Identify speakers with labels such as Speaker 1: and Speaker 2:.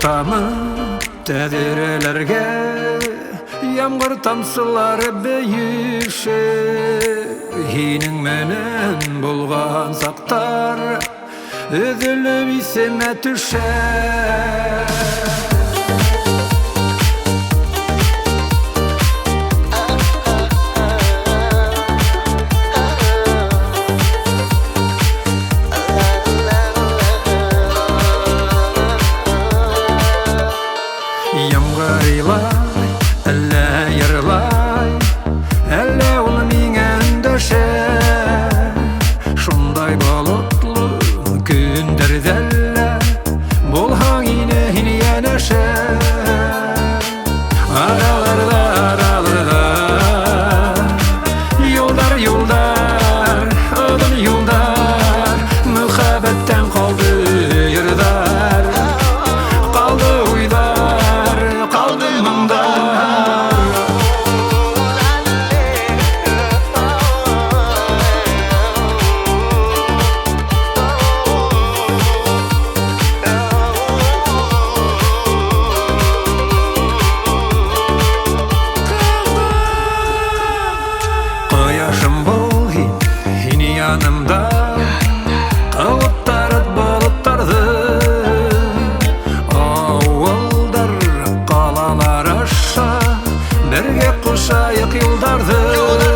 Speaker 1: Тамып тәҙрәләргә ямғыр тамсылары бейеше. Һинең менән булған саҡтар өҙөлөп иҫемә төшә. Ямғыр илай, әллә йырлай, әллә ул миңә өндәшә. Шундай болотло көндәрҙә лә булһаң ине һин йәнәшә. Араларҙа, араларҙа юлдар, юлдар, оҙон юлдар, мөхәббәттән ҡалды йырҙар, ҡалды уйҙар, ҡалды моңдар. Ҡояшым бул һин, һин янымда, ҡыуып тарат болоттарҙы. Ауылдар, ҡалалар аша бергә ҡушайыҡ юлдарҙы.